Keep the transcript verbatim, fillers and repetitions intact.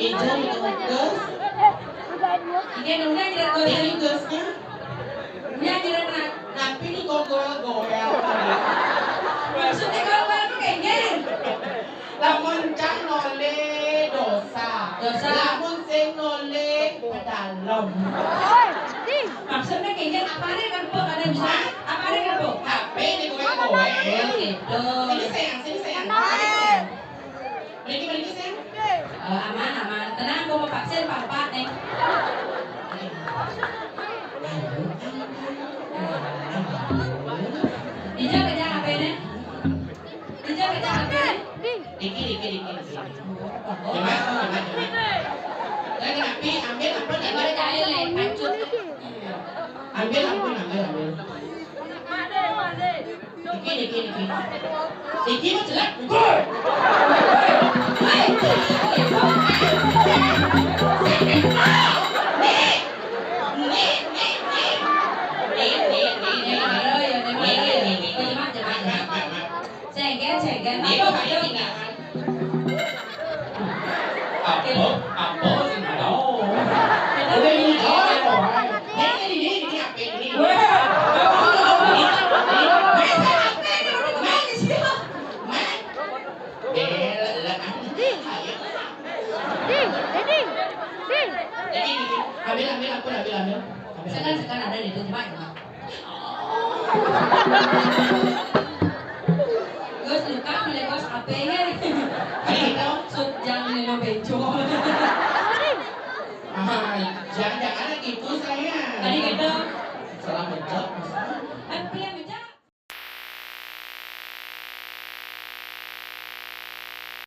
Ija ni tugas. Ini tugasnya. Ini aja nak. Tapi ini kok goyang-goyang. Maksudnya goyang-goyang tuh kayak gini. Lamun cang noleh dosa. Dosa. Lamun sing noleh pedalem. Maksudnya kayak Sini sayang, sini sayang. Berhenti, berhenti sayang. Eh, aman, aman. Tenang, gua mau vaksin empat-empat nih. Ija kejar H P-nya. Ija kejar H P-nya. Dikit, dikit, dikit, dikit. Coba, coba, coba. Saya kenapa? Ambil apa? Ambil, ambil, ambil, ambil. Dikit, dikit, dikit. Dikit mah jelek. Gol. Hei. Nih, nih, nih, nih. Nih, nih, nih, nih. Nih, nih, nih, nih. Cepat, cepat, cepat. Ceger, ceger. Nih, kok kayak tindakan? Apa? Apa sih, nggak tahu. Udah ini, oh, ini, ini, ini apa ini? Wah. Ding, ding, ding, ding. Ambil, ambil, ambil, ambil, ambil. Sekarang, sekarang ada di itu, cuma, cuma. Gus, lupa, mulai Gus, apa ya? Ayo, dong. Sub, jangan lilo bencong. Ah, jangan-jangan gitu saya. Tadi gitu. Salah pencet.